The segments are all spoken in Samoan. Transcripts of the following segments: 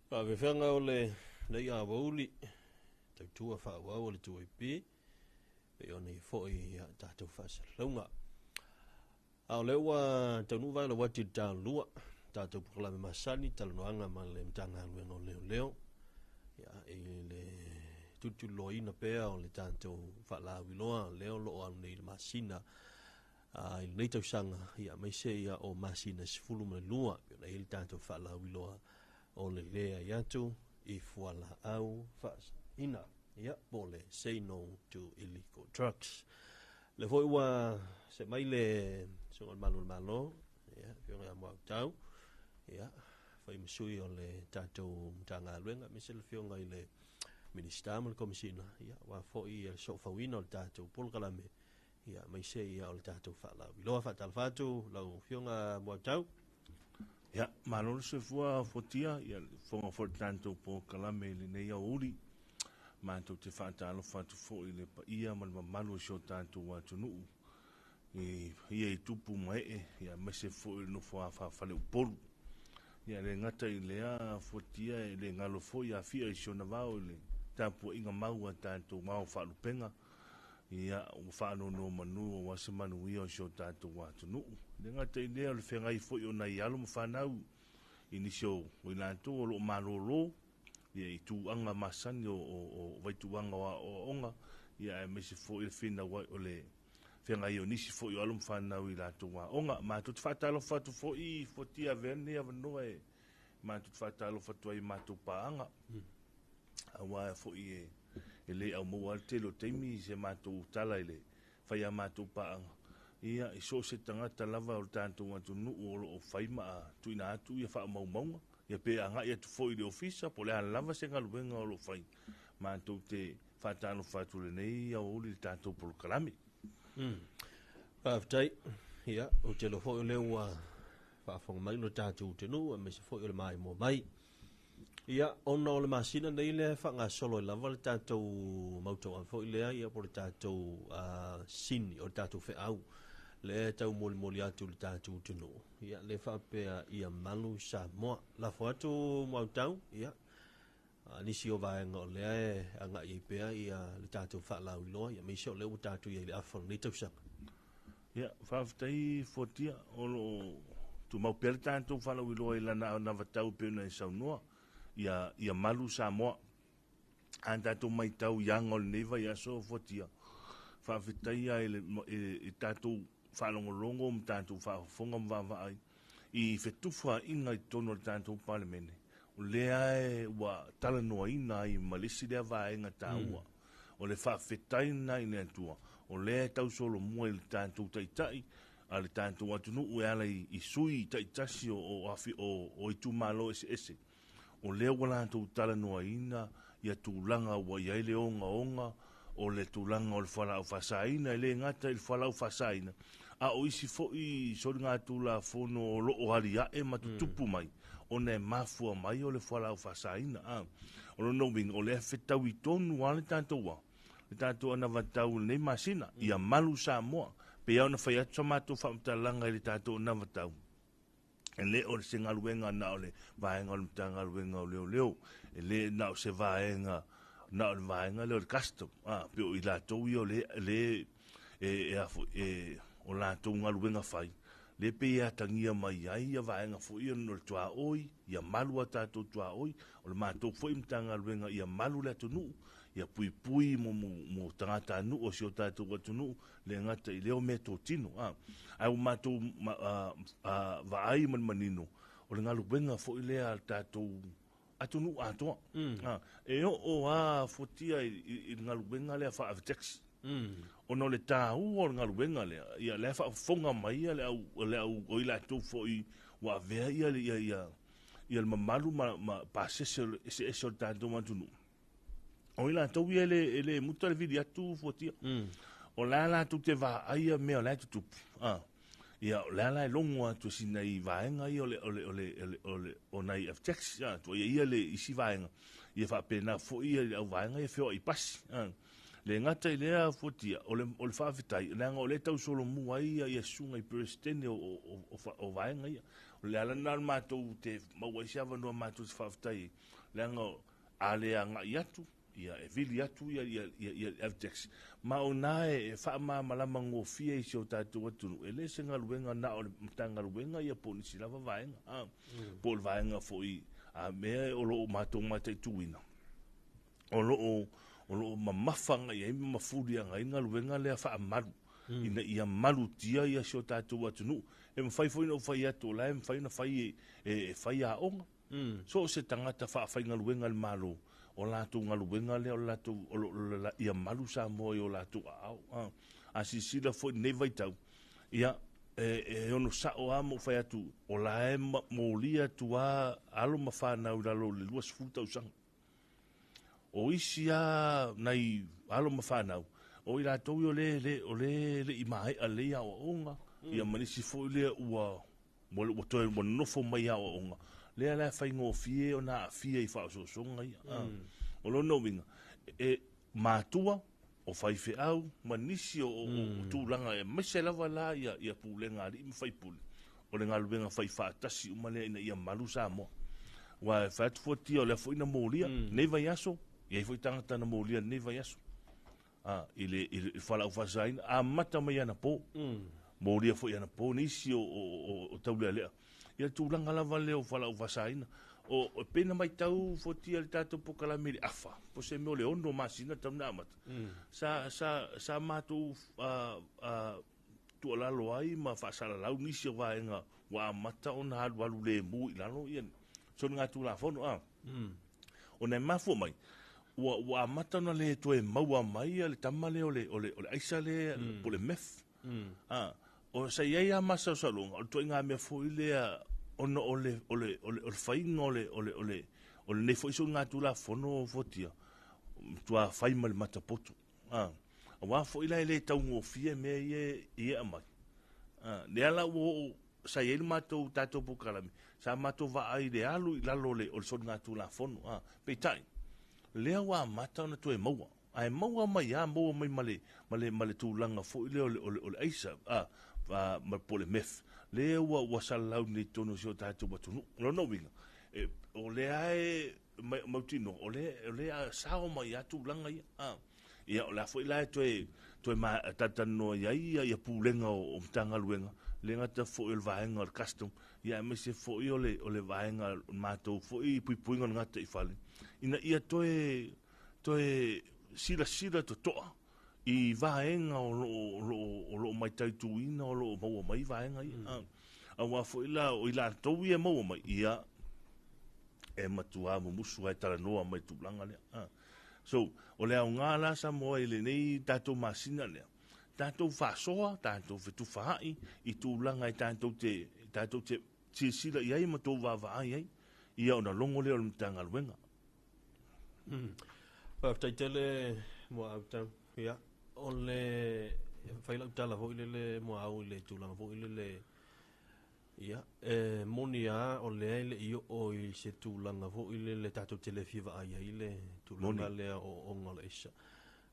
Faafefeaga o lenei aoauli tautua faaauau a le 2AP pei ona i foi ia tatou faasalalauga. A o lea ua taunuu vae lau atu i le taulua, tatou polokalame masani, talanoaga ma le Matagaluega o Leoleo, ia, i le tulituliloaina pea o le tatou faalauiloa lea o lo o alu nei i le masina i lenei tausaga, ia, aemaise ia o masina 12, pei ona i ai le tatou faalauiloa o le leai atu i fualaau faasaina, ia, po o le Say No to Illegal Drugs. O lea foi ua se mai le Susuga i le Malu o le Malo, ia, Afioga ia Muautau, ia, fai ma sui o le tatou Matagaluega, aemaise le Afioga i le Minisita ma le Komesina, ia, aua foi le soofauina o le tatou polokalame, ia, aemaise ia o le tatou faalauiloa. Faatalofa atu lau Afioga Muautau. Ia, malo le soifua fuatia, ia, le fofoga foi o le tatou polokalame i lenei aoauli. Matou te faatalofa atu foi i le paia ma le mamalu o si o tatou atunuu, i ia i tupu ma ee, ia, aemaise foi o le nofoa faa-Faleupolu. Ia, e le gata i lea fuatia, e le galo foi Afia i si ona vao i le tapuaiga mau a tatou ao faalupega, ia, ua faanonomanu aua se manuia o si o tatou atunuu. E le gata i lea, o le feagai foi o nai alo ma fanau i nisi o i latou o lo o malolo, ia, i tulaga masani o vaituaga o aoaoga, ia, aemaise foi le finau ai o le feagai o nisi foi o alo ma fanau i latou aoga. Matou te faatalofa atu foi, fuatia avea lenei avanoa e matou te faatalofa atu ai i matou paaga, aua foi e le aumaua le tele o taimi i se matou tala i le fai a matou paaga. Ia, i so o se tagata lava o le tatou atunuu o lo o fai ma tuuina atu ia faamaumauga, ia pe agai atu foi i le ofisa, po o le a lava se galuega o lo o fai, matou te faatalofa atu i lenei aoauli i le tatou polokalame. Faafetai. Ia, ou te iloa foi o lea ua faafofoga mai lo tatou atunuu, aemaise foi o le maimoa mai. Ia, ona o le masina nei lea e faagasolo ai lava le tatou mautauave foi lea, ia, po o le tatou sini, o le tatou feau lea e taumolimoli atu i le tatou atunuu. Ia, lea faapea ia malu Samoa. Lafo atu Muautau, ia, nisi o vaega o lea e agai ai pea ia le tatou faalauiloa, ia aemaise o lea ua tatou i ai i le afa o lenei tausaga. Ia, faafetai Fuatia, o lo o tumau pea le tatou faalauiloa i lana anavatau e pei ona e saunoa, ia malu Samoa. A tatou matau i aga o lenei vaiaso Fuatia, faafetai lava i le tatou faalogologo ma tatou faafofoga ma vaavaai i fetufaaiga i totonu o le tatou Palemene, o lea ua talanoaina ai ma le isi lea vaega taua, o le faafetai lena i le Atua, o lea e tausolomua i le tatou taitai a le tatou atunuu e ala i sui taitasi o itumalo eseese, o lea ua latou talanoaina ia tulaga ua i ai le ogaoga o le tulaga o le fualaau faasaina, e le gata i le fualaau faasaina, a o isi foi soligatulafono o lo o aliae ma tutupu mai, ona e mafua mai o le fualaau faasaina. O lona uiga, o lea fetaui tonu lava le tatou a, le tatou anavatau i lenei masina, ia malu Samoa. Pei lava ona fai atu sa matou faamatalaga i le tatou anavatau, e le o se galuega na o le vaega o le Matagaluega o Leoleo, e le na o se vaega na o le vaega lea o le custom, pe o i latou ia o le e o latou galuega fai, le pei e atagia mai ai ia vaega foi ia o le tuaoi, ia malu a tatou tuaoi, o le matou foi Matagaluega ia malu le atunuu, ia puipui mo tagatanuu o si o tatou atunuu, le gata i lea o meatotino. Ae ua matou vaai ma le manino, o le galuega foi lea a le tatou atunuu atoa. E oo lava fuatia i le galuega lea faa-taxi. Ona o le taua o le galuega lea, ia lea faafofoga mai le au o i latou foi ua avea ia le mamalu ma pasese eseese o le tatou atunuu. O i latou ia e le muta le vili atu fuatia. O la latou te vaai ia mea o la e tutupu. Ia, o lea la e logo atu e sina i vaega ia o nai F-Taxi, tuaia ia le isi vaega, ia faapena foi ia le au vaega ia feoai i pasi. Le gata i lea fuatia, o le faafetai, leaga o lea e tausolomua ai ia susuga i Peresetene o vaega ia. O le ala lena o le matou te maua ai se avanoa matou te faafetai ai, Leaga a le agai atu, ia e vili atu ia ia ia ia le Avtex. Ma o ina e faamalamalama gofie i si o tatou atunuu, e le se galuega na o le Matagaluega ia po o nisi lava vaega, a, po o le vaega foi a mea o lo o matou mataituina, o lo o o lo o mamafa agai i ai ma mafuli agai i ai le galuega lea faamalu, ina ia malutia ia si o tatou atunuu. E mafai foi ona ou fai atu o la e mafai ona fai e fai aoga. So o se tagata faafaigaluega a le Malo, o latou galuega lea o le latou, o lo, ia malu Samoa i o latou aao. A, a silasila foi i lenei vaitau, ia, e ono sao lava ma ou fai atu, o la e molia atu lava alo ma fanau i lalo o le 20 tausaga. O isi lava nai alo ma fanau, o i latou ia o lea e le i maea lelei aoaoga, ia ma nisi foi lea ua ua toe ua nonofo mai i aoaoga, lea la e faigofie ona aafia i faaosoosoga ia. O lona uiga, e matua, o faifeau ma nisi o tulaga, aemaise lava la ia pulega a alii ma faipule, o le galuega faifaatasi uma lea ina ia malu Samoa. Aua e fai atu fuatia o lea foi na molia lenei vaiaso, e i ai foi tagata na molia lenei vaiaso. I le fualaau faasaina, amata mai anapo, molia foi anapo nisi o taulealea. Ia tulaga lava lea o fualaau faasaina. O pei na matau fuatia le tatou polokalame i le afa, po o se mea o le 6 masina talu ona amata, sa matou tuualalo ai ma faasalalau nisi o vaega ua amata ona alualu lemu i lalo ia soligatulafono. Ona e mafua mai, ua amata ona le toe maua mai le tama lea o le aisa lea, po o le meth. O sa i ai lava masalosaloga, o le ituaiga mea foi lea, ona o le faiga o lenei foi soligatulafono fuatia, matua fai ma le matapoto. Aua foi la e le taugofie mea ia e aumai. Lea la ua oo, sa i ai le matou tatou polokalame, sa matou vaai i le alu i lalo o le soligatulafono. Peitai, lea ua amata ona toe maua. Ae maua mai lava, maua mai ma le tulaga foi lea o le aisa, po o le meth, lea ua salalau nei i totonu o si o tatou atunuu. O lona uiga, o lea e mautinoa, o lea sao mai lava tulaga ia. Ia, o le a foi la e toe talatalanoa i ai ia pulega o Matagaluega, le gata foi o le vaega o le custom, ia aemaise foi o le vaega o le matou foi puipuiga o le gataifale, ina ia toe silasila totoa i vaega o lo o mataituina, o lo o maua mai vaega ia. Aua foi la, o i latou ia e maua mai, ia e matua mumusu ai talanoa mai tulaga lea. So, o le aoga la Samoa i lenei tatou masina lea, tatou faasoa, tatou fetufaai i tulaga e tatou te silasila i ai ma tou vaavaai ai, ia ona logo lea o le Matagaluega. Faafetai tele Muaau. Ia, o le fai lau tala foi lele Muaau i le tulaga foi lele. Ia, e moni lava o lea e le i oo i se tulaga foi lele tatou te le fia vaai ai le tulaga lea o ooooga o le aisa.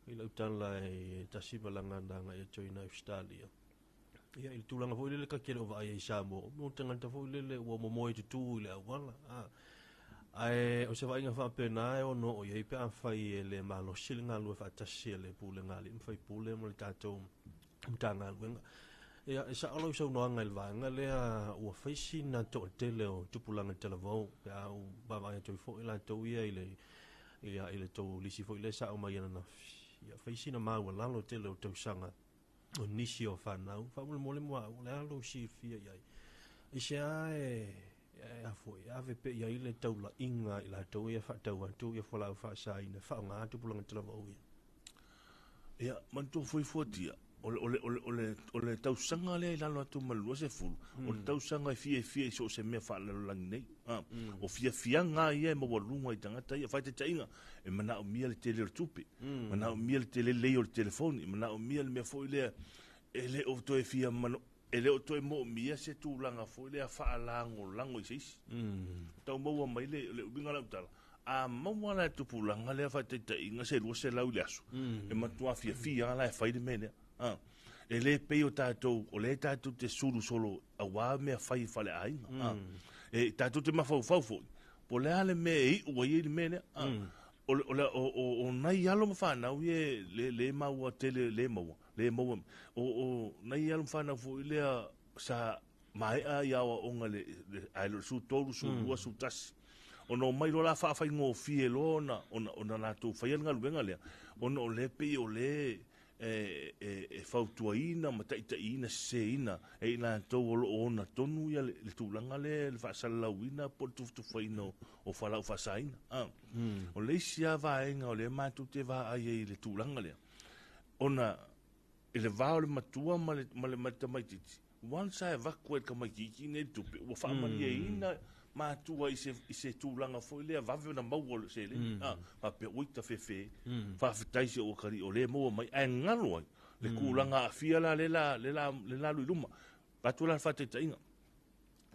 I lau tala e tasi malaga na agai atu ai i Australia. Ia, i le tulaga foi lele ta te le o vaai ai i Samoa, o tagata foi lele ua momoe tutu i le auala. Ae o se vaaiga faapena e ono oo i ai pe afai e le malosi le galulue faatasi a le pulega a alii ma faipule ma le tatou Matagaluega. Ia, e sao lau saunoaga i le vaega lea ua fai sina toatele o tupulaga talavou pe a ou vaavaai atu ai foi latou ia i le ia i le tou lisi foi lea sa aumai ananafi. Ia, fai sina maualalo tele o tausaga o nisi o fanau. Faamolemole Muaau, o le a lou silafia i ai? Aisea e a foi, ave pea i ai le taulaiga i latou ia faatau atu ia fualaau faasaina, faaaoga tupulaga talavou ia? Ia, manatua foi fuatia, o le tausaga lea i lalo atu ma le 20, o le tausaga e fiafia i so o se mea faalelalolagi nei. O fiafiaga ia e maualuga i tagata ia, faitaitaiga, e manaomia le tele o le tupe, manaomia le tele lelei o le telefoni, manaomia le mea foi lea, e le o toe fia e le o toe moomia se tulaga foi lea faalagolago i se isi. Tau maua mai le uiga lau tala, a maua la tupulaga lea faitaitaiga se 200 i le aso, e matua fiafia la e fai le mea lea. E le pei o tatou, o lea tatou te sulu solo aua mea fai i faleaiga. E tatou te mafaufau foi, Po o le a le mea e iu ai le mea lea. O le, o le, o, o, o nai alo ma fanau ia le, le maua tele, le maua, le maua. O, o nai alo ma fanau foi lea sa maea i aoaoga le, le, ae le o le 13, 12, 11. Ona omai loa la faafaigofie loa ona, ona, ona latou faia le galuega lea, ona o lea pei o le e, e, e fautuaina ma taitaiina seseina e i latou o lo o ona tonu ia le, le tulaga lea le faasalalauina po o le tufatufaina o, o fualaau faasaina. Ah. O le isi lava vaega o lea matou te vaai ai i le tulaga lea, ona i le va o le matua ma le, ma le, ma le tamaitiiti, once a e avatu e le tamaitiiti nei le tupe, ua faamalieina matua i se, i se tulaga foi lea vave ona maua o le seleni. Ah, faapea, ui, tafefe, faafetai si ou atalii o lea e maua mai, ae galo ai le tulaga aafia la lea la, lea la, lea la alu i luma. Avatu la le faataitaiga,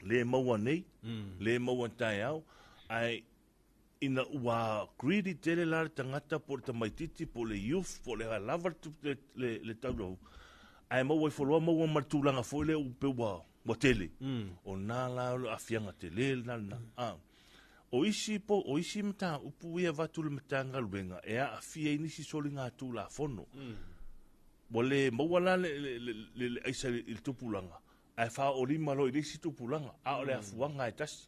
le maua nei, le maua taeao, ae ina ua greedy tele la le tagata po o le tamaitiiti po o le youth po o le a lava le, le, le taulaou, ae maua ifo loa maua ma le tulaga foi lea ua pei ua, ua tele. O na la o le aafiaga tele lena lena. Ah. O isi po o isi mataupu ia avatu le Matagaluega e aafia ai nisi soligatulafono. Ua le maua la le, le, le, le, le aisa i le tupulaga, ae faaoolima loa i le isi tupulaga, a o le afuaga e tasi.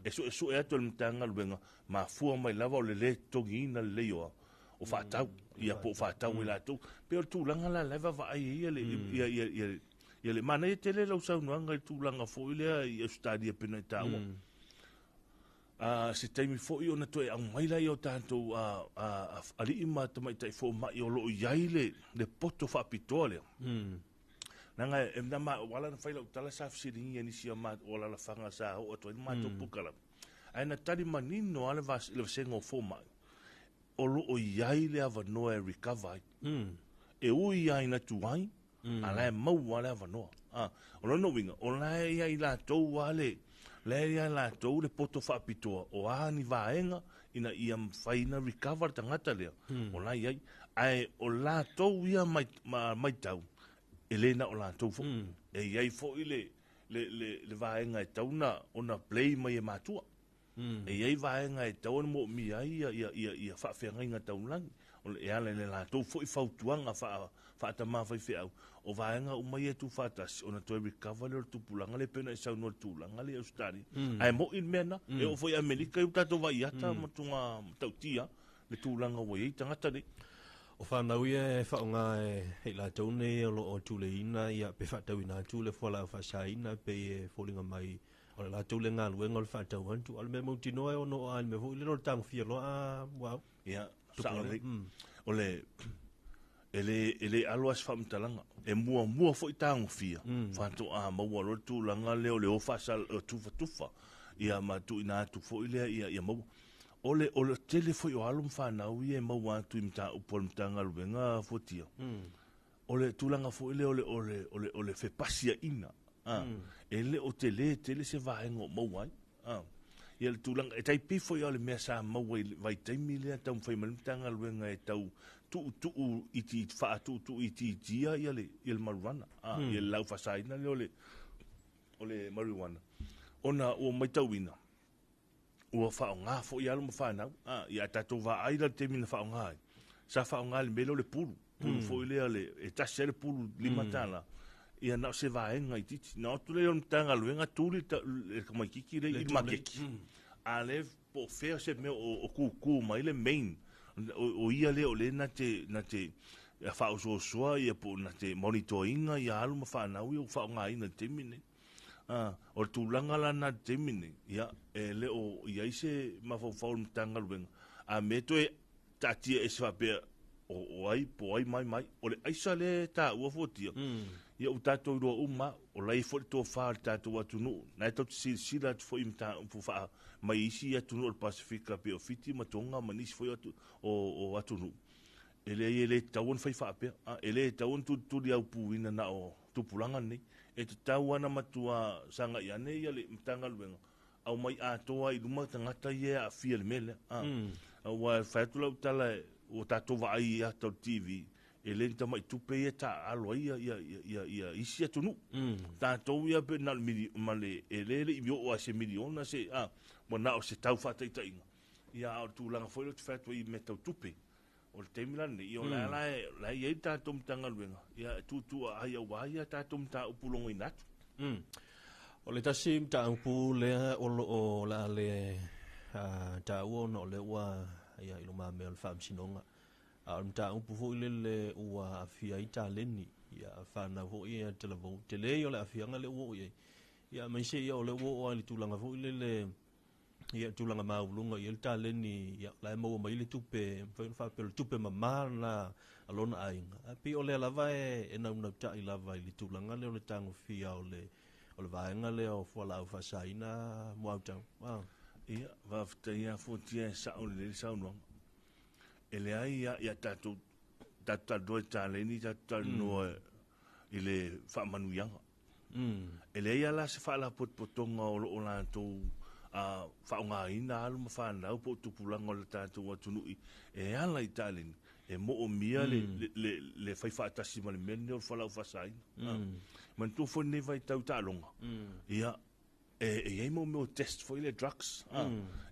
E suesue atu e le Matagaluega, mafua mai lava o le lē totogiina lelei o, o faatau, ia po o faatau e latou. Pei o le tulaga la la e vaavaai ai ia le, ia, ia, ia, ia le manaia tele lau saunoaga i le tulaga foi lea i Ausetalia pei ona e taua. Se taimi foi ona toe aumai lea o tatou alii ma tamaitai fomai o lo o i ai le, le poto faapitoa lea. Leaga e na ma ua ala ona fai lau tala sa fesiligia nisi o ma o alaalafaga sa oo atu ai le matou polokalame. Ae na tali manino lava le vas, le vasega o fomai, o lo o i ai le avanoa e recover ai. E ui lava ina tuai, a la e maua lava le avanoa. O lona uiga, o la e i ai latou lava le, la e i ai latou le poto faapitoa o a ni vaega ina ia mafai ona recover le tagata lea, o la e i ai. Ae o latou ia matau, e le na o latou foi. E i ai foi le, le, le, le vaega e tatau ona, ona play mai e matua. E i ai vaega e tatau ona moomia ai ia, ia, ia, ia faafeagaiga taulagi. E ala i le latou foi fautuaga faa, faatamā faifeau, o vaega uma ia e tuufaatasi, ona toe recover lea o le tupulaga lea e pei ona e saunoa i le tulaga lea i Ausetalia. Ae moni le mea lena, e oo foi i Amerika, ia ua tatou vaai ata ma matua matautia le tulaga ua i ai tagata nei. O fanau ia e faaaoga e i latou nei o lo o tuleiina ia pe faatauina atu le fualaau faasaina pei e foliga mai o le latou le galuega o le faatau atu. A o le mea mautinoa e ono oo lava i le mea foi lele o le tagofia loa a ua Ia, sao lelei. O le, e le, e le alo lava se faamatalaga. E muamua foi tagofia, faatoa maua loa le tulaga lea o le o faasala, tufatufa, ia ma tuuina atu foi lea ia, ia maua. O le, o le tele foi o alo ma fanau ia e maua atu i mataupu a le Matagaluega Fuatia, o le tulaga foi lea o le, o le, o le, o le fepasiaina, a, e le o tele tele se vaega o maua ai. A, ia le tulaga, e tai pei foi o le mea sa maua i le vaitaimi lea taumafai mai le Matagaluega e tau tuutuu itiiti, faatuutuu itiitia ia le, ia le marijuana, a, ia le laau faasaina lea o le, o le marijuana, ona ua matauina, ua faaaoga foi alo ma fanau. A, ia a tatou vaai la i le taimi na faaaoga ai, sa faaaoga i le mea lea o le pulu, pulu foi lea le, e tasi lava le pulu $5, ia na o se vaega itiiti. Na o atu lea o le Matagaluega tuli le tamaitiiti lea i le maketi, a o lea po o fea se mea o tutu mai le main, o ia lea o lea na te, na te faaosoosoa ia po o na te monitor ina ia alo ma fanau ia ua faaaogaina i le taimi lenei. O le tulaga la lena i le taimi lenei, ia, e le o i ai se mafaufau o le Matagaluega, a mea toe taatia ese faapea o, o ai po o ai mai mai. O le aisa lea e taua fuatia, ia ua tatou iloa uma lava, o la e i ai foi le tofa o le tatou atunuu, na e tatou te silasila atu foi i mataupu faa, mai isi atunuu o le Pasefika pei o Fiti ma Tonga ma nisi foi o, o, o atunuu. E leai e le tatau ona fai faapea, e le tatau ona tulituliaupuina na o tupulaga nei. E tatau lava ona matua sagai ane ia le Matagaluega, aumai atoa i luma tagata ia e aafia i le mea lea. Aua e fai atu lau tala, ua tatou vaai i ata o le TV, E le ni tamai tupe ia e taaalo ai ia isi atunuu. Tatou ia pe na o le ma le, e le le i oo lava i se miliona se, a, ua na o se tau faataitaiga. Ia a o le tulaga foi lea ou te fai atu ai i mea tau tupe. O le taimi la lenei, ia o la la e, la e i ai le tatou Matagaluega, ia e tuutuuaai aua ia tatou mataupu logoina atu. O le tasi mataupu lea o lo o le a le taua ona o lea ua ia i lumamea o le Faamasinoga. A o le mataupu foi lele ua aafia ai taleni, ia fanau foi ia talavou. Tele ia o le aafiaga lea ua oo i ai. Ia aemaise ia o lea ua oo lava i le tulaga foi lele ia tulaga maualuluga i ai le taleni, ia la e maua mai le tupe, e mafai ona faapea o le tupe mama lena a lona aiga. Ae pei o lea lava e naunautai lava i le tulaga lea o le tagofia o le o le vaega lea o fualaau faasaina muautau. Ia, faafetai lava Fuatia e sao lelei le saunoaga. E leai lava, ia tatou, tatou talanoa i taleni, tatou talanoa i le faamanuiaga. E leai lava la se faalapotopotoga o lo o latou faaaogaina alo ma fanau po o tupulaga o le tatou atunuu e ala i taleni e moomia le fai faatasi ma le mea lenei o le fualaau faasaina. Manatua foi lenei vaitau i taaloga, ia, e i ai mau mea o test foi lea drugs,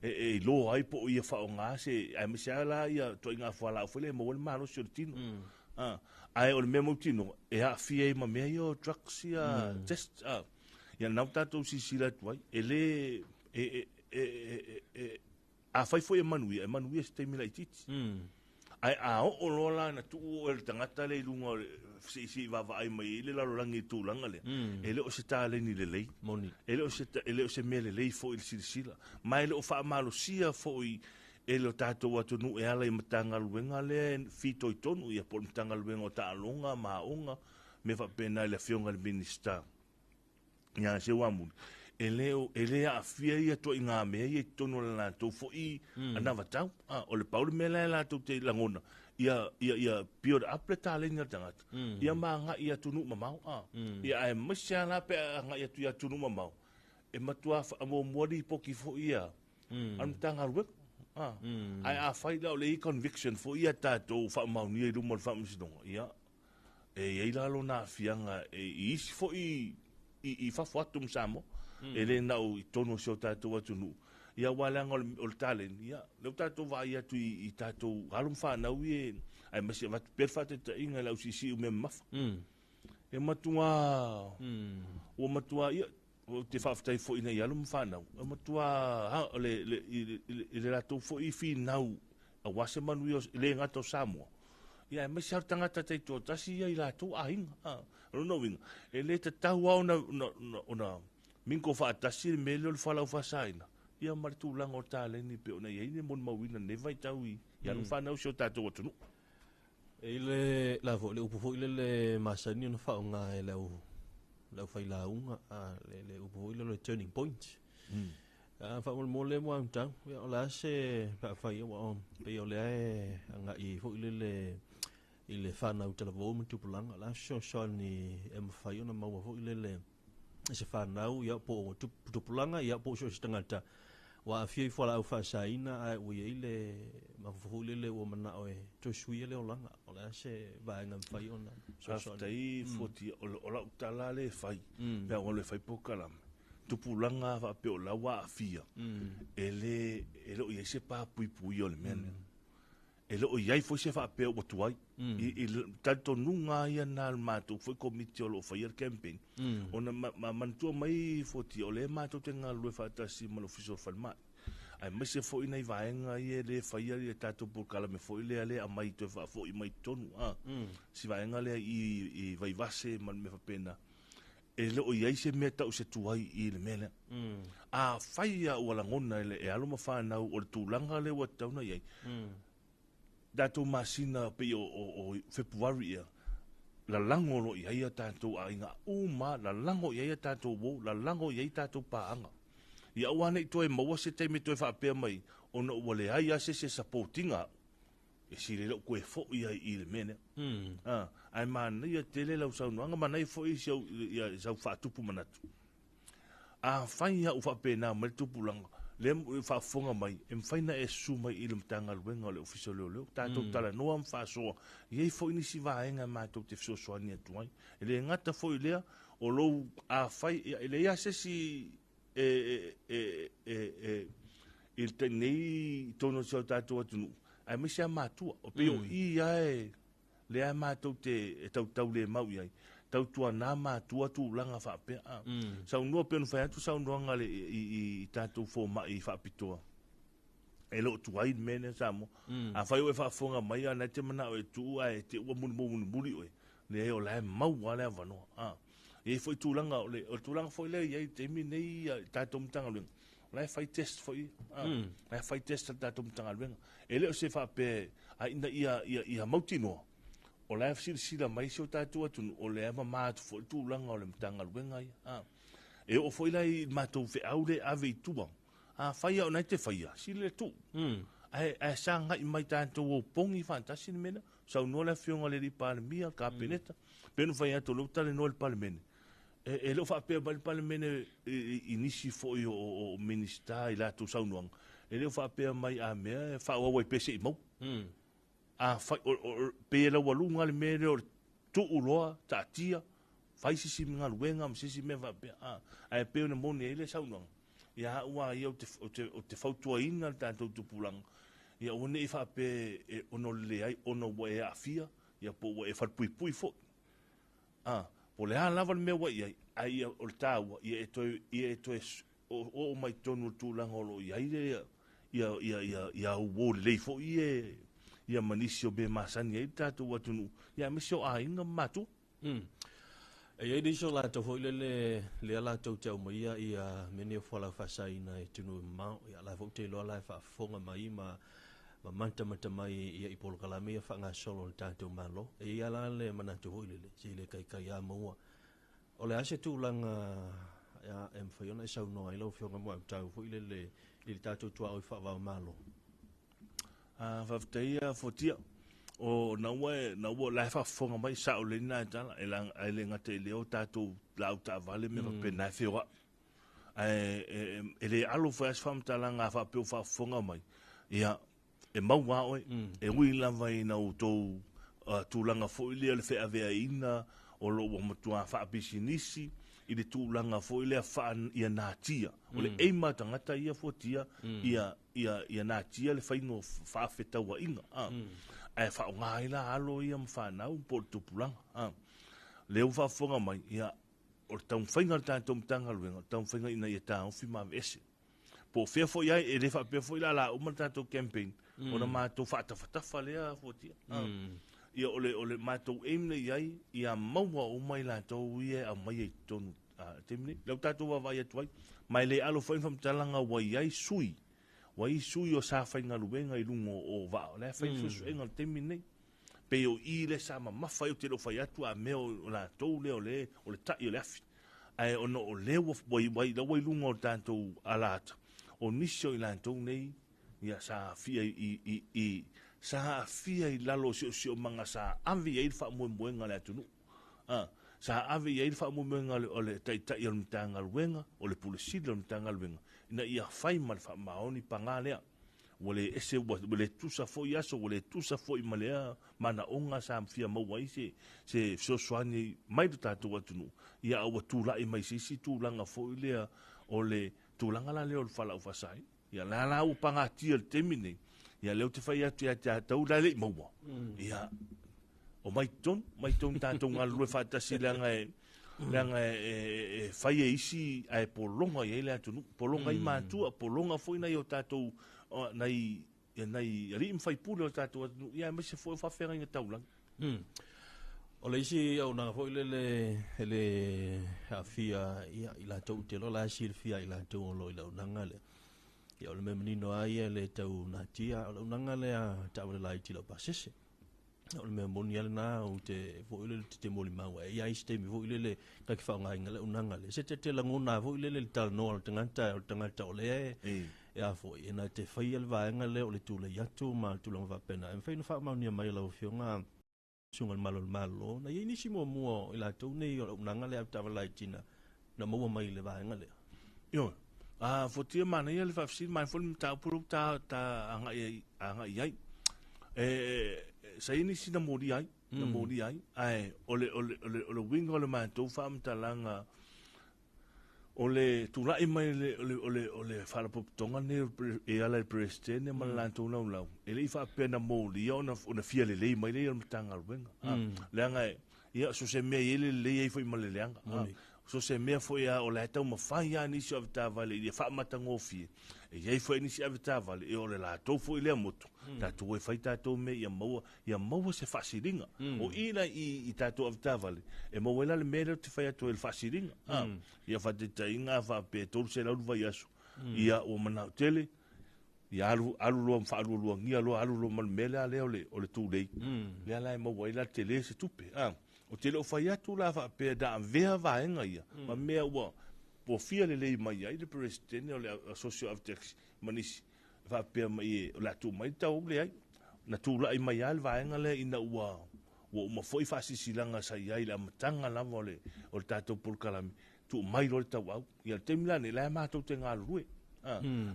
e iloa ai po o ia faaaoga se, aemaise lava la ia ituaiga fualaau foi lea e maua ai le malosi o le tino. Ae o le mea mautinoa, e aafia ai ma mea ia o drugs ia test. Ia lena ua tatou silasila atu ai, e le, e, afai foi e manuia, e manuia i se taimi laitiiti. Ae a oo loa la ina tuu oe le tagata lea i luga o le, se i vaavaai mai ai le lalolagi i le tulaga lea, e le o se taleni lelei. Moni. E le o se, e le o se mea lelei foi i le silasila. Ma e le o faamalosia foi e lo tatou atunuu e ala i Matagaluega lea e fitoitonu ia po o le Matagaluega o Taaloga ma Aoga, mea faapena i le Afioga i le Minisita ia Seuamuli, e le, e le aafia ia ituaiga mea ia i totonu o le latou foi anavatau. Ah, o le pau le mea la e latou te lagona, ia, ia, ia build up le taleni a le tagata, ia ma agai i atunuu mamao. Ah, ia aemaise lava la pe a agai atu i atunuu mamao, e matua faamuamua lipoti foi ia a le Matagaluega. Ah, ae afai la o le i ai conviction foi ia tatou faamaonia i luma o le Faamasinoga, ia, e i ai la lona aafiaga i isi foi i fafo atu ma Samoa, e le na o i totonu o si o tatou atunuu. Ia aua leaga o le taleni, ia, lea ua tatou vaai atu i tatou alo ma fanau ia, aemaise e avatu pea le faataitaiga i le ausiisii o mea mamafa. E matua, ua matua, ia, Ou te faafetai foi i nai alo ma fanau, e matua i le latou foi finau aua se manuia e le gata o Samoa, ia aemaise lava o tagata taitoatasi ia i latou aiga. O lona uiga, e le tatau lava ona mingle faatasi le mea lea o le fualaau faasaina ia ma le tulaga o taleni e pei ona i ai le molimauina i lenei vaitau i alo ma fanau o si o tatou atunuu. E i le la foi le upu foi lele masani ona faaaoga e le au le aufailauga, a le le upu foi lele o le turning point. A faamolemole mo au ia o le a se pe afai ua o pei o lea e agai foi lele i le fanau talavou ma tupulaga, o le a se fesoasoani e mafai ona maua foi lele e se fanau ia po o tupulaga ia po o so o se tagata ua aafia i fualaau faasaina ae ua i ai le mafaufau foi lele ua manao e toe suia le olaga. O le a se vaega e mafai ona fesoasoani? Faafetai Fuatia, o lau tala lea e fai, pe a ua alu e fai polokalame, tupulaga faapea o la ua aafia, e le o i ai se pa puipuia o le mea lea. E le o i ai foi se faapea ua tuai. I le talitonuga lava ia lena a le matou foi komiti o lo o faia le campaign, ona ma manatua mai Fuatia, o lea matou te galulue faatasi ma le Ofisa o le Falemai, aemaise foi nai vaega ia e le faia le tatou polokalame foi lea le aumai toe faafoi mai totonu, a, si vaega lea i Vaivase ma le mea faapena. E le o i ai se mea tau se tuai i le mea lea. Afai lava ua lagona e le alo ma fanau o le tulaga lea ua tatau ona i ai, tatou masina pei o Fepuari ea, lalago loa i ai a tatou aiga uma, lalago i ai a tatou uo, lalago i ai tatou paaga. Ia aua ne i toe maua se taimi e toe faapea mai ona ua leai lava se isi e support ina au. E sili ai lou toe foi ai i le mea lea. Ae manaia tele lau saunoaga, manaia foi si au, ia, sau faatupu manatu. Afai lava ua faapena mai le tupulaga, Lea e faafofoga mai, e mafai ona e susu mai i le Matagaluega o le Ofisa o Leoleo, tatou talanoa ma faasoa, e i ai foi nisi vaega matou te fesoasoani atu ai. E le gata foi i lea, o lou, afai, ia, e leai lava se isi e, e, e, e, i le taimi nei i totonu o si o tatou atunuu, aemaise lava matua. O pei o i lava e, lea matou te e tautaulemau i ai, tautuana matua tulaga faapea. A. Saunoa pei ona fai atu saunoaga le, i, i, i tatou fomai faapitoa. E le o tuai le mea lea Samoa. Afai o e faafofoga mai a na e te manao e tuu ae te ua mulimuli mulimuli oe, leai o la e mau lava le avanoa. A. E i ai foi tulaga o le, o le tulaga foi lea e i ai i le taimi nei i tatou Matagaluega, o la e fai test foi, a, la e fai test a le tatou Matagaluega. E le o se faapea, a ina ia, ia, ia mautinoa, o la e silasila mai si o tatou atunuu, o lea e mama atu foi le tulaga o le Matagaluega ia. A. E oo foi la i le matou feau lea e ave i tua, afai lava o lena e te faia, sili le tuu. Ae, ae sagai mai tatou o pogi faatasi le mea lea. Saunoa le Afioga i le alii Palemia, le Kapeneta, pei ona fai atu o lea ua talanoa i le Palemene, e, e le o faapea mai le Palemene i, i, i nisi foi o, o, o Minisita i latou saunoaga, e le o faapea mai a mea e faaauau ai pea se i maua. Afai, o, o, pei e laualuga le mea lea o le tuu loa, taatia, fai se isi galuega ma se isi mea faapea, a, ae pei ona moni ai le saunoaga, ia au lava ia ou te, ou te, ou te fautuaina le tatou tupulaga, ia aua ne i faapea e, ona o le leai, ona ua e aafia, ia po ua e falepuipui foi. A, po o le a lava le mea ua i ai, ae ia, o le taua, ia e toe, ia e toe oo mai totonu o le tulaga o lo o i ai le, ia, ia, ia, ia au uo lelei foi ia, ia ma nisi o mea masani ai le tatou atunuu, ia aemaise o aiga ma matua. E i ai nisi o latou foi lele lea latou te aumaia ia mea nei o fualaau faasaina i atunuu e mamao. Ia la foi ou te iloa la e faafofoga mai ma ma matamata mai ia i polokalame ia faagasolo a le tatou Malo. E i ai lava la le manatu foi lele, se i le taitai lava maua. O le a se tulaga e mafai ona e saunoa ai lau Afioga Muautau foi lele i le tatou tuaoi faava-o-Malo? Faafetai ia Fuatia. O na ua e, na ua la e faafofoga mai sao lelei na e tala e la e le gata i lea o tatou laau taavale me faapena e feoai. Ae e, e le alo foi a se faamatalaga a faapea ua faafofoga mai. Ia e mau lava oe, e ui lava ina outou tulaga foi lea o le feaveaiina o lo o ua matua faapisinisi i le tulaga foi lea faa ia natia. O le aim a tagata ia Fuatia ia ia, ia natia le faiga o faafetauaiga, a. Ae faaaoga ai la alo ia ma fanau po o le tupulaga, a. Lea ua faafofoga mai, ia, o le taumafaiga a le tatou Matagaluega, o le taumafaiga ina ia taofi ma aveese. Po o fea foi ai, e le faapea foi la o le a uma le tatou campaign, ona matou faatafatafa lea Fuatia. A. Ia, o le, o le matou aim lea i ai, ia maua uma i latou ia e aumaia i totonu a, le taimi nei. Lea ua tatou vaavaai atu ai, ma e le alo foi ni faamatalaga ua i ai sui, ua i ai sui o sa faigaluega i luga o vaa, o la e fai suesuega i le taimi lenei. Pei o i lea sa mamafa ai, ou te le o fai atu a mea o latou lea o le, o le tai o le afi. Ae ona o lea ua, ua, ua, ua i luga o le tatou alaata, o nisi o i latou nei, ia sa aafia i, i, i, sa aafia i lalo o siosiomaga sa ave i ai le faamoemoega a le atunuu. A, sa ave i ai le faamoemoega o le Taitai o le Matagaluega, o le Pule Sili o le Matagaluega, ina ia fai ma le faamaoni paga lea. Ua le ese, ua le tusa foi aso, ua le tusa foi ma lea manaoga sa fia maua ai se, se fesoasoani mai lo tatou atunuu, ia a ua tulai mai se isi tulaga foi lea o le tulaga la lea o le fualaau faasaina. Ia la la ua pagatia i le taimi nei, ia lea ou te fai atu ia te tatou la e le i maua. Ia omai totonu, omai totonu tatou galulue faatasi leaga e leaga e, e, e fai e isi ae pologa i ai le atunuu, pologa ai matua, pologa foi nai o tatou nai ia nai alii ma faipule o le tatou atunuu, ia aemaise foi o faafeagaiga taulagi. O le isi auaunaga foi lele e le aafia ia i latou ou te iloa la e silafia i latou o lo o i le auaunaga lea. Ia o le mea manino lava ia e le tau natia, o le auaunaga lea a taavale laiti laupasese. O le mea moni lava lena ou te foi lele ou te molimau ai. E i ai isi taimi foi lele ta te faaaogaina le auaunaga lea. Se te lagona foi lele le talanoa a le tagata, o le tagata o lea e a foi, e na te faia le vaega lea o le tulai atu ma le tulaga faapena. E mafai ona faamaonia mai e lau Afioga Susuga i le Malo o le Malo, na i ai nisi muamua o i latou nei o le auaunaga lea a le taavale laiti na maua mai i le vaega lea. Ioe. A fuatia manaia le faafesili, manaia foi le mataupu lea ua ta, ta agai ai, agai ai. E, sa i ai nisi na molia ai, na molia ai, ae o le, o le, o le, o le uiga o le matou faamatalaga, o le tulai mai o le, o le, o le, o le Faalapotopotoga lenei e ala i le Peresetene ma le latou laulau, e le i faapea na molia ona, ona fia lelei mai lea i le Matagaluega. Leaga e, ia, so o se mea e i ai le lelei, e i ai foi ma le leaga. So se mea foi a o la e taumafai lava nisi o avetaavale ia faamatagofie, e i ai foi nisi avetaavale, e o le latou foi lea motu, tatou o e fai tatou mea ia maua, ia maua se faasiliga. O i la i, i tatou avetaavale, e maua ai la le mea lea ou te fai atu ai, le faasiliga. Ia faataitaiga a faapea e 300 le vaiaso, ia ua manao tele, ia alu, alu loa ma faalualuagia loa, alu loa ma le mea lea, lea o le, o le tulei, lea la e maua ai la le tele se tupe. Ou te le o fai atu la faapea na avea vaega ia ma mea ua ua fia lelei mai ai le Peresetene o le Asosi o Avetaxi ma nisi e faapea mai e o le a tuu mai le tau leai. Na tulai mai lava le vaega lea ina ua ua uma foi faasilasilaga sa i ai i le amataga lava o le o le tatou polokalame, tuu mai loa le tauau. Ia le taimi la lenei, la e matou te galulue.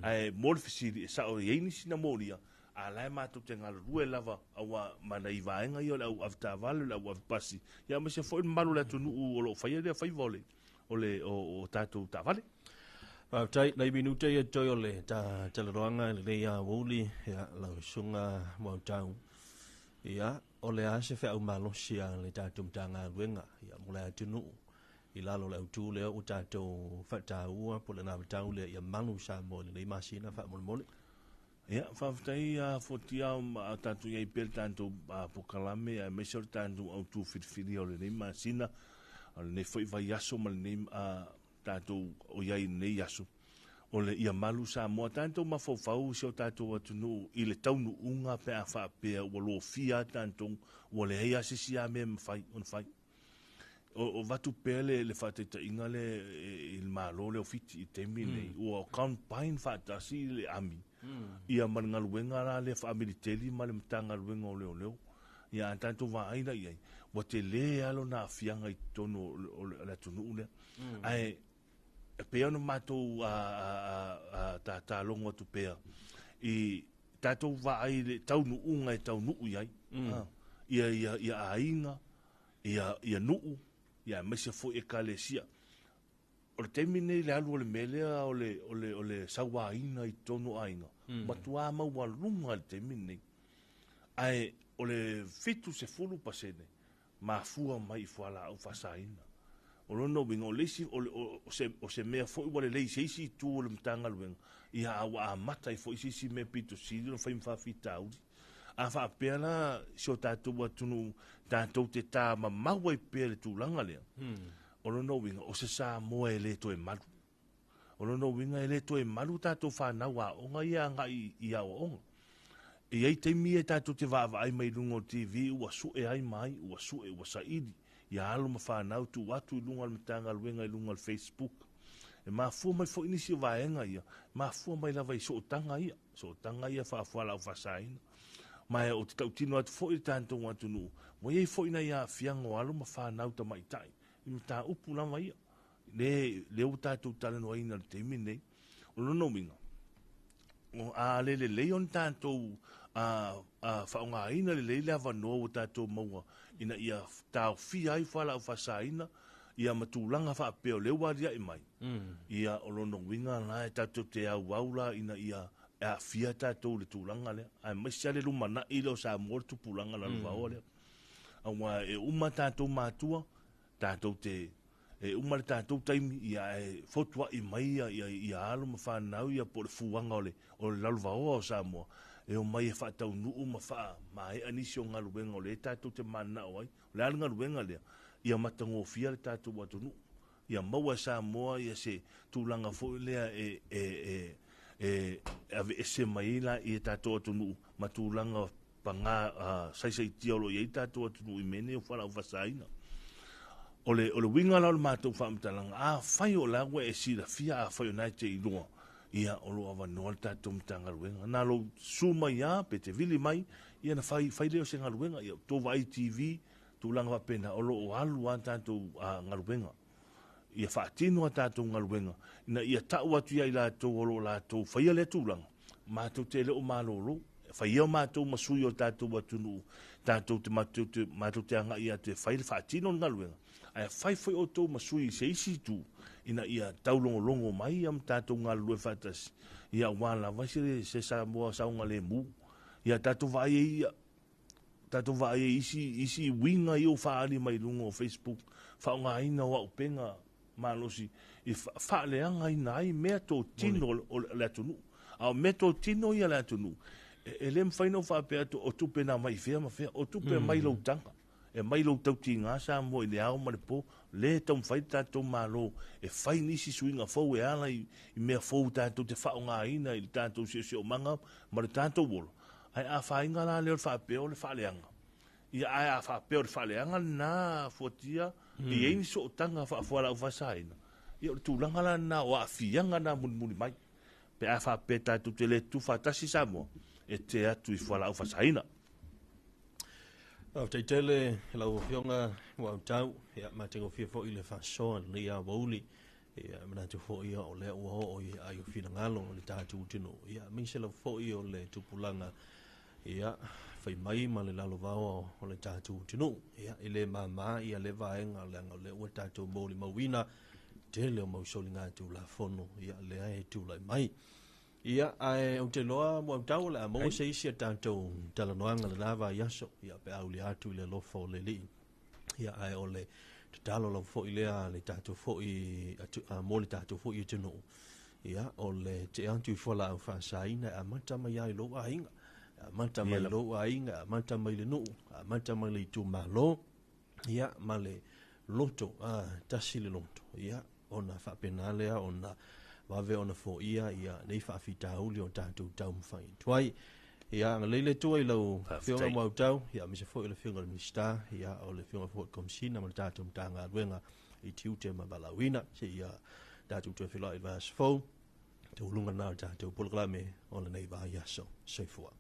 Ae mo le fesili, e sao e i ai nisi na molia, a la e matou te galulue lava aua ma nai vaega ia o le au avetaavale, o le au avepasi, ia aemaise foi le mamalu o le atunuu o lo o faia lea faiva o le o le o, o tatou taavale. Faafetai, nai minute ia toe o le ta talanoaga i lenei aoauli, ia, lau Susuga Muautau. Ia, o le a se feau malosi a le tatou Matagaluega, ia, mo le atunuu i lalo o le autu lea ua tatou faataua po o le anavatau lea ia malu Samoa i lenei masina faamolemole. Ia, faafetai a Fuatia a tatou i ai pea le tatou polokalame aemaise o le tatou autu filifilia o lenei masina, o lenei foi vaiaso ma lenei tatou o i ai i lenei aso, o le ia malu Samoa. Tatou mafaufau i si o tatou atunuu i le taunuuga pe a faapea ua lofia tatou, ua leai lava se isi lava mea e mafai ona fai. O avatu pea le, le faataitaiga lea i le Malo lea o Fiti i le taimi lenei, ua combine faatasi le ami ia ma le galuega la lea faamiliteli ma le Matagaluega o Leoleo. Ia a tatou vaai la i ai, ua tele lava lona aafiaga i totonu o le atunuu lea. Ae e pei ona matou tatalogo atu pea i tatou vaai i le taunuuga e taunuu i ai, ia, ia, ia aiga, ia, ia nuu, ia aemaise foi ekalesia. O le taimi lenei i le alu o le mea lea o le, o le, o le sauaina i totonu o aiga, matua maualuga i le taimi lenei. Ae o le 70% mafua mai i fualaau faasaina. O lona uiga, o le isi, o, o, o, se, o se mea foi ua lelei i se isi itu o le Matagaluega, ia a ua amata ai foi se isi mea pito sili ona fai ma faafitauli. A faapea la si o tatou atunuu tatou te tamamau ai pea i le tulaga lea, o lona uiga, o se Samoa e le toe malu. O lona uiga e le toe malu tatou fanau aoga ia agai i aoaoga. E i ai taimi ia tatou te vaavaai mai luga o le TV ua sue ai ma ai, ua sue, ua saili ia alo ma fanau tuu atu i luga o le Matagaluega i luga o le Facebook. E mafua mai foi nisi o vaega ia, mafua mai lava i sootaga ia, sootaga ia faafualaau faasaina. Ma ou te tautino atu foi i le tatou atunuu, ua i ai foi nai aafiaga o alo ma fanau tamaitai i mataupu lava ia. Le, lea ua tatou talanoaina i le taimi lenei. O lona uiga, a le lelei ona tatou faaaogaina lelei le avanoa ua tatou maua ina ia taofia ai fualaau faasaina ia ma tulaga faapea o lea ua aliae mai, ia o lona uiga la e tatou te auau la ina ia e aafia tatou i le tulaga lea, aemaise lava le lumanai lea o Samoa le tupulaga lalovaoa lea. Aua e uma tatou matua, tatou te e uma le tatou taimi ia ae fotuai mai ia, ia, ia alo ma fanau ia po o le fuaga o le, o le lalovaoa o Samoa e omai e faataunuu ma faamaea nisi o galuega o lea tatou te mananao ai. O le a le galuega lea? Ia matagofia le tatou atunuu. Ia maua e Samoa ia se tulaga foi lea e, e, e, e aveese mai ai la ia tatou atunuu ma tulaga paga saisaitia o lo o i ai tatou atunuu i mea nei o fualaau faasaina. O le, o le uiga la o le matou faamatalaga, afai o la ua e silafia, afai o na e te iloa, ia o lo o avanoa le tatou Matagaluega. Na lou susu mai lava, pe te vili mai, ia na fai, fai lea o se galuega. Ia tou vaai i TV, tulaga faapena, o lo o alu lava tatou galuega. Ia faatino a tatou galuega ina ia tau atu ia i latou o lo o latou faia lea tulaga, matou te le o malolo. E fai ia matou ma sui o le tatou atunuu, tatou te matou te, matou te agai atu e fai le faatino le galuega, ae fai foi outou ma sui i se isi itu ina ia taulogologo mai ia ma tatou galulue faatasi, ia aua lava se, se Samoa saogalemu. Ia tatou vaai ai ia tatou vaai ai isi, isi uiga ia ua faaali mai i luga o Facebook, faaaogaina o auupega malosi i faaleagaina ai mea totino o le atunuu. A o mea totino ia le atunuu, e le mafai ona ou faapea atu o tupe na mai fea ma fea, o tupe mai lou taga, e mai lou tautiga Samoa i le ao ma le po, le taumafai le tatou Malo e fai nisi suiga fou e ala i mea fou tatou te faaaogaina i le tatou siosiomaga ma le tatou ola. Ae afaina la lea o le faapea o le faaleaga. Ia, ae a faapea o le faaleaga lena fuatia, e i ai ni sootaga faafualaau faasaina, ia o le tulaga la lena o aafiaga na mulimuli mai. Pe a faapea tatou te le tutu faatasi Samoa, e te atu i fualaau faasaina. Faafetai tele i lau Afioga Muautau, ia matagofie foi le faasoa i lenei aoauli. Ia e manatu foi ia o lea ua oo i ai o finagalo o le tatou atunuu. Ia aemaise lava foi o le tupulaga ia fai mai ma le lalovaoa o le tatou atunuu. Ia e le mama ia le vaega leaga o lea ua tatou molimauina tele o mau soliga tulafono ia lea e tulai mai. Ia ae ou te iloa Muautau o le a maua se isi a tatou talanoaga lena vaiaso ia pe a ulia atu i le alofa o le Alii. Ia ae o le tatalo lava foi lea a le tatou foi atu, a, mo le tatou foi atunuu. Ia o le tee atu i fualaau faasaina e amata mai lava i lou aiga. E amata mai i lou aiga, e amata mai i le nuu, e amata mai i le itumalo. Ia ma le loto, a, tasi le loto. Ia ona faapena lea ona vave ona foia ia nei faafitauli o tatou taumafai atu ai. Ia agalelei le Atua i lau Afioga Muautau, ia aemaise foi o le Afioga i le Minisita, ia o le Afioga foi i le Komesina ma le tatou Matagaluega i tiute ma valaauina, seia tatou toe feiloai i le vaiaso fou, taualuga lena o le tatou polokalame o lenei vaiaso. Soifua.